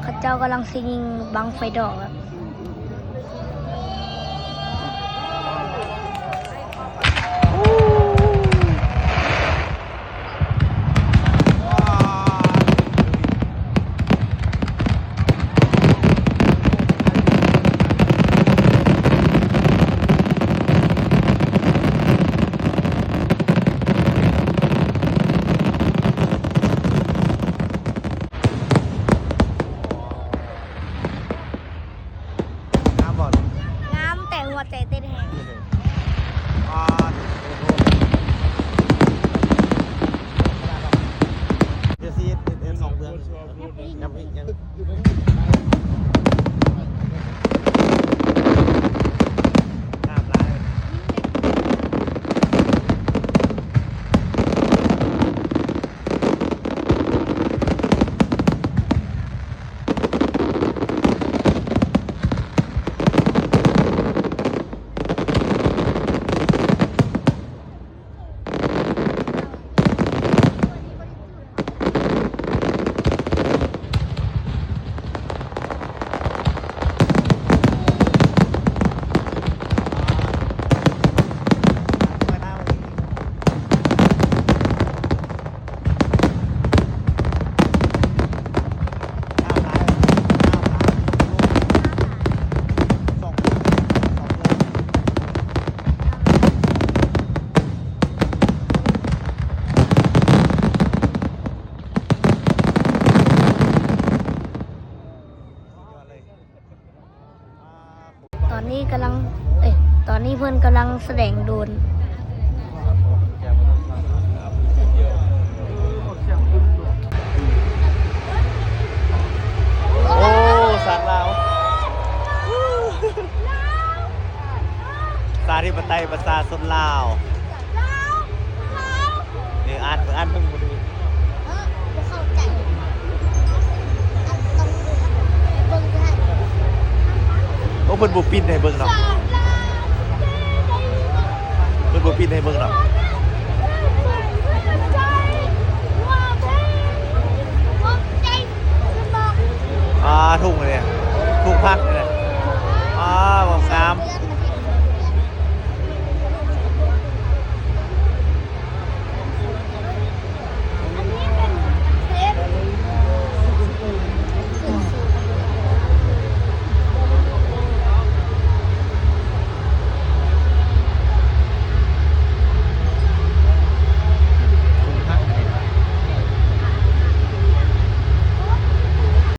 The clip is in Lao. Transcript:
ເຂົາເຈົ້າກຳລັງຊິຍິງບັ້ງໄຟດອກແລ້ວ. ງາມບໍ່? ງາມ ແຕ່ຫົວໃຈເຕັ້ນແຮງ. ດຽວຊິເຮັດ ເຮັດສອງເທື່ອ. ຍັງອີກ ຍັງ ງາມຫຼາຍ. ຕອນນີ້ກຳລັງ ເອີຍ ຕອນນີ້ເພິ່ນກຳລັງສະແດງໂດຣນ. ໂອ້ ສາງລາວ ປະຊາທິປະໄຕ ປະຊາຊົນລາວ. ເອີ ອ່ານ ອ່ານເບິ່ງບໍ່ດູ. ເອີ ບໍ່ເຂົ້າໃຈ ເບິ່ງຢູ່ຫັ້ນ. ໂອ້ ເພິ່ນບໍ່ປິ່ນໃຫ້ເບິ່ງເນາະ ເພິ່ນບໍ່ປິ່ນໃຫ້ເບິ່ງເນາະ. ອ່າ ທຸງນີ້ ທຸງຜັກນີ້ ອ່າ ງາມ.